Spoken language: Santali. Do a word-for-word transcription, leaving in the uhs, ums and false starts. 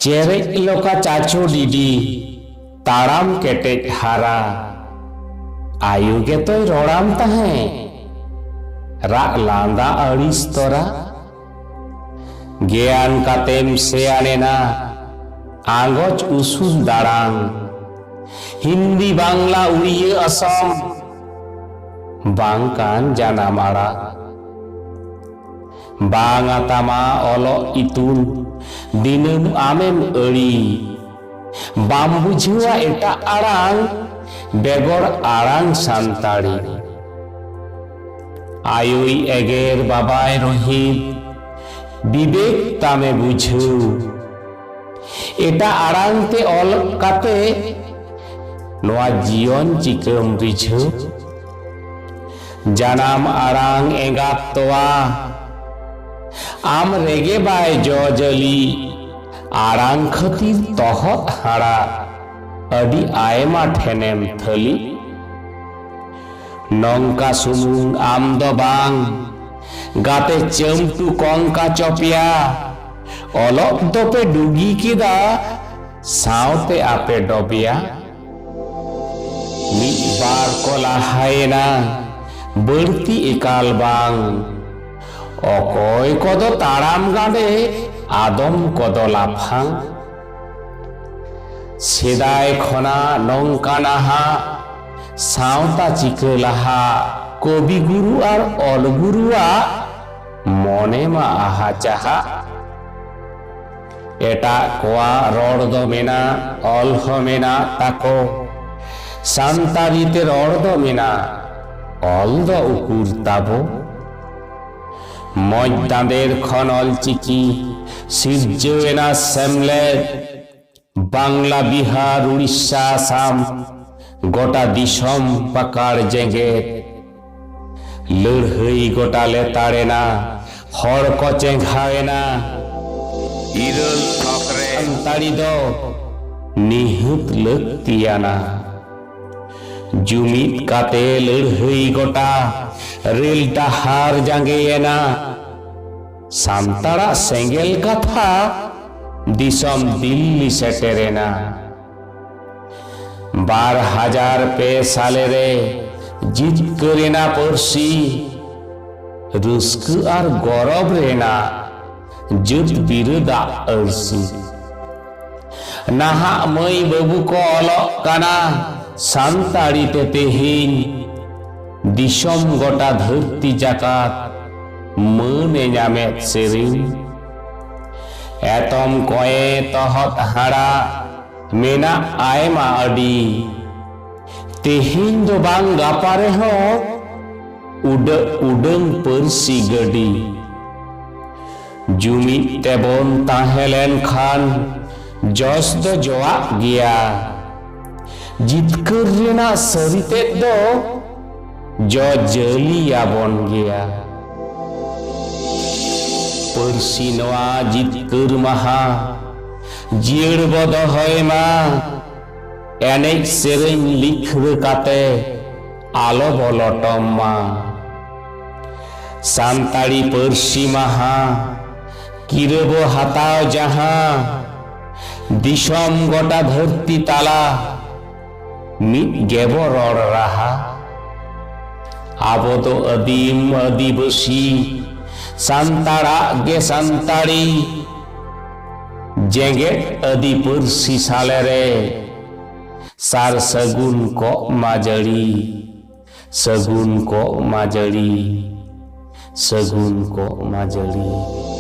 ᱪᱮᱨᱮᱡ ᱞᱚᱠᱟ ᱪᱟᱪᱳ ᱰᱤᱰᱤ, ᱛᱟᱲᱟᱢ ᱠᱮᱴᱮᱡ ᱦᱟᱨᱟ᱾ ᱟᱭᱳ ᱜᱮᱛᱚᱭ ᱨᱚᱲᱟᱢ ᱛᱟᱦᱮᱸ, ᱨᱟᱜ ᱞᱟᱸᱫᱟ ᱟᱹᱲᱤᱥ ᱛᱚᱨᱟ᱾ ᱜᱮᱭᱟᱱ ᱠᱟᱛᱮᱢ ᱥᱮᱭᱟᱱᱮᱱᱟ, ᱟᱸᱜᱚᱪ ᱩᱥᱩᱞ ᱫᱟᱲᱟᱝ᱾ ᱦᱤᱱᱫᱤ ᱵᱟᱝᱞᱟ ᱩᱲᱤᱭᱟᱹ ᱟᱥᱟᱢ, ᱵᱟᱝ ᱠᱟᱱ ᱡᱟᱱᱟᱢ ᱟᱲᱟᱝ᱾ ᱵᱟᱝ ᱟᱛᱟᱢᱟ ᱚᱞᱚᱜ ᱤᱛᱩᱱ, ᱫᱤᱱᱟᱹᱢ ᱟᱢᱮᱢ ᱟᱹᱲᱤ᱾ ᱵᱟᱢ ᱵᱩᱡᱷᱟᱹᱣᱟ ᱮᱴᱟᱜ ᱟᱲᱟᱝ, ᱵᱮᱜᱚᱨ ᱟᱲᱟᱝ ᱥᱟᱱᱛᱟᱲᱤ᱾ ᱟᱭᱳᱭ ᱮᱜᱮᱨ, ᱵᱟᱵᱟᱭ ᱨᱚᱦᱤᱫ, ᱵᱤᱵᱮᱠ ᱛᱟᱢᱮ ᱵᱩᱡᱷᱟᱹᱣ᱾ ᱮᱴᱟᱜ ᱟᱲᱟᱝ ᱛᱮ ᱚᱞ ᱠᱟᱛᱮ ᱱᱚᱣᱟ ᱡᱤᱭᱚᱱ ᱪᱤᱠᱟᱹᱢ ᱨᱤᱡᱷᱟᱹᱣ? ᱡᱟᱱᱟᱢ ᱟᱲᱟᱝ ᱮᱸᱜᱟᱛ ᱛᱚᱣᱟ, ᱟᱢ ᱨᱮᱜᱮ ᱵᱟᱭ ᱡᱚ ᱡᱟᱹᱞᱤ᱾ ᱟᱲᱟᱝ ᱠᱷᱟᱹᱛᱤᱨ ᱛᱚᱦᱚᱫ ᱦᱟᱲᱟ, ᱟᱹᱰᱤ ᱟᱭᱢᱟ ᱴᱷᱮᱱᱮᱢ ᱛᱷᱟᱹᱞᱤ᱾ ᱱᱚᱝᱠᱟ ᱥᱩᱢᱩᱝ ᱟᱢ ᱫᱚ ᱵᱟᱝ, ᱜᱟᱛᱮ ᱪᱟᱹᱢᱴᱩ ᱠᱚᱝᱠᱟ ᱪᱚᱯᱮᱭᱟ, ᱚᱞᱚᱜ ᱫᱚᱯᱮ ᱰᱩᱜᱤ ᱠᱮᱫᱟ, ᱥᱟᱶᱛᱮ ᱟᱯᱮ ᱰᱚᱵᱮᱭᱟ᱾ ᱢᱤᱫ ᱵᱟᱨ ᱠᱚ ᱞᱟᱦᱟᱭᱮᱱᱟ, ᱵᱟᱹᱲᱛᱤ ᱮᱠᱟᱞ ᱵᱟᱝ᱾ ᱚᱠᱚᱭ ᱠᱚᱫᱚ ᱛᱟᱲᱟᱢ ᱜᱟᱸᱰᱮ, ᱟᱫᱚᱢ ᱠᱚᱫᱚ ᱞᱟᱯᱷᱟᱝ᱾ ᱥᱮᱫᱟᱭ ᱠᱷᱚᱱᱟᱜ ᱱᱚᱝᱠᱟ ᱱᱟᱦᱟᱜ, ᱥᱟᱶᱛᱟ ᱪᱤᱠᱟᱹ ᱞᱟᱦᱟ, ᱠᱚᱵᱤ ᱜᱩᱨᱩ ᱟᱨ ᱚᱞ ᱜᱩᱨᱩᱣᱟᱜ ᱢᱚᱱᱮ ᱢᱟ ᱟᱦᱟ ᱪᱟᱦᱟ᱾ ᱮᱴᱟᱜ ᱠᱚᱣᱟᱜ ᱨᱚᱲ ᱫᱚ ᱢᱮᱱᱟᱜ, ᱚᱞ ᱦᱚᱸ ᱢᱮᱱᱟᱜ ᱛᱟᱠᱚ᱾ ᱥᱟᱱᱛᱟᱲᱤ ᱛᱮ ᱨᱚᱲ ᱫᱚ ᱢᱮᱱᱟᱜ, ᱚᱞ ᱫᱚ ᱩᱠᱩᱨ ᱛᱟᱵᱚ? ᱢᱚᱡᱽ ᱫᱟᱸᱫᱮᱨ ᱠᱷᱚᱱ ᱚᱞᱪᱤᱠᱤ ᱥᱤᱨᱡᱟᱹᱣ ᱮᱱᱟ ᱥᱮᱢᱞᱮᱫ᱾ ᱵᱟᱝᱞᱟ, ᱵᱤᱦᱟᱨ, ᱩᱲᱤᱥᱥᱟ, ᱟᱥᱟᱢ, ᱜᱚᱴᱟ ᱫᱤᱥᱚᱢ ᱯᱟᱠᱟᱲ ᱡᱮᱜᱮᱛ᱾ ᱞᱟᱹᱲᱦᱟᱹᱭ ᱜᱚᱴᱟ ᱞᱮᱛᱟᱲᱮᱱᱟ, ᱦᱚᱲ ᱠᱚ ᱪᱮᱸᱜᱷᱟᱣᱮᱱᱟ᱾ ᱤᱨᱟᱹᱞ ᱛᱷᱚᱠ ᱨᱮ ᱥᱟᱱᱛᱟᱲᱤ ᱫᱚ ᱱᱤᱦᱟᱹᱛ ᱞᱟᱹᱠᱛᱤᱭᱟᱱᱟ᱾ ᱡᱩᱢᱤᱫ ᱠᱟᱛᱮ ᱞᱟᱹᱲᱦᱟᱹᱭ ᱜᱚᱴᱟ, ᱨᱮᱞ ᱰᱟᱦᱟᱨ ᱡᱟᱸᱜᱮᱭᱮᱱᱟ᱾ ᱥᱟᱱᱛᱟᱲᱟᱜ ᱥᱮᱸᱜᱮᱞ ᱠᱟᱛᱷᱟ ᱫᱤᱥᱚᱢ ᱫᱤᱞᱞᱤ ᱥᱮᱴᱮᱨᱮᱱᱟ᱾ ᱵᱟᱨ ᱦᱟᱡᱟᱨ ᱯᱮ ᱥᱟᱞᱮ ᱨᱮ ᱡᱤᱛᱠᱟᱹᱨᱮᱱᱟ ᱯᱟᱹᱨᱥᱤ, ᱨᱟᱹᱥᱠᱟᱹ ᱟᱨ ᱜᱚᱨᱚᱵ ᱨᱮᱱᱟᱜ ᱡᱟᱹᱛ ᱵᱤᱨᱟᱹᱫᱟᱜ ᱟᱹᱨᱥᱤ᱾ ᱱᱟᱦᱟᱜ ᱢᱟᱹᱭ ᱵᱟᱹᱵᱩ ᱠᱚ ᱚᱞᱚᱜ ᱠᱟᱱᱟ ᱥᱟᱱᱛᱟᱲᱤ ᱛᱮ ᱛᱮᱦᱮᱧ, ᱫᱤᱥᱚᱢ ᱜᱚᱴᱟ ᱫᱷᱟᱹᱨᱛᱤ ᱡᱟᱠᱟᱛ ᱢᱟᱹᱱ ᱮ ᱧᱟᱢᱮᱫ ᱥᱮᱨᱮᱧ᱾ ᱮᱛᱚᱢ ᱠᱚᱸᱭᱮ ᱛᱚᱦᱚᱫ ᱦᱟᱲᱟᱜ ᱢᱮᱱᱟᱜ ᱟᱭᱢᱟ ᱟᱹᱰᱤ, ᱛᱮᱦᱮᱧ ᱫᱚ ᱵᱟᱝ ᱜᱟᱯᱟ ᱨᱮᱦᱚᱸ ᱩᱰᱟᱹᱜ ᱩᱰᱟᱹᱝ ᱯᱟᱹᱨᱥᱤ ᱜᱟᱹᱰᱤ᱾ ᱡᱩᱢᱤᱫ ᱛᱮᱵᱚᱱ ᱛᱟᱦᱮᱸ ᱞᱮᱱ ᱠᱷᱟᱱ ᱡᱚᱥ ᱫᱚ ᱡᱚᱣᱟᱜ ᱜᱮᱭᱟ᱾ ᱡᱤᱛᱠᱟᱹᱨ ᱨᱮᱱᱟᱜ ᱥᱟᱹᱨᱤ ᱛᱮᱫ ᱫᱚ ᱡᱚ ᱡᱟᱹᱞᱤᱭᱟᱵᱚᱱ ᱜᱮᱭᱟ᱾ ᱯᱟᱹᱨᱥᱤ ᱱᱚᱣᱟ ᱡᱤᱛᱠᱟᱹᱨ ᱢᱟᱦᱟ ᱡᱤᱭᱟᱹᱲ ᱵᱚ ᱫᱚᱦᱚᱭ ᱢᱟ᱾ ᱮᱱᱮᱡ ᱥᱮᱨᱮᱧ ᱞᱤᱠᱷᱲᱟᱹ ᱠᱟᱛᱮ ᱟᱞᱚ ᱵᱚ ᱞᱚᱴᱚᱢ ᱢᱟ᱾ ᱥᱟᱱᱛᱟᱲᱤ ᱯᱟᱹᱨᱥᱤ ᱢᱟᱦᱟ ᱠᱤᱨᱟᱹ ᱵᱚ ᱦᱟᱛᱟᱣ ᱡᱟᱦᱟᱸ, ᱫᱤᱥᱚᱢ ᱜᱚᱴᱟ ᱫᱷᱟᱹᱨᱛᱤ ᱛᱟᱞᱟ ᱢᱤᱫ ᱜᱮᱵᱚ ᱨᱚᱲ ᱨᱟᱦᱟ᱾ ᱟᱵᱚ ᱫᱚ ᱟᱹᱫᱤᱢ ᱟᱹᱫᱤᱵᱟᱹᱥᱤ, ᱥᱟᱱᱛᱟᱲᱟᱜ ᱜᱮ ᱥᱟᱱᱛᱟᱲᱤ, ᱡᱮᱜᱮᱛ ᱟᱹᱫᱤ ᱯᱟᱹᱨᱥᱤ ᱥᱟᱞᱮ ᱨᱮ ᱥᱟᱨ ᱥᱟᱹᱜᱩᱱ ᱠᱚᱜ ᱢᱟ ᱡᱟᱹᱲᱤ, ᱥᱟᱹᱜᱩᱱ ᱠᱚᱜ ᱢᱟ ᱡᱟᱹᱲᱤ, ᱥᱟᱹᱜᱩᱱ ᱠᱚᱜ ᱢᱟ ᱡᱟᱹᱲᱤ᱾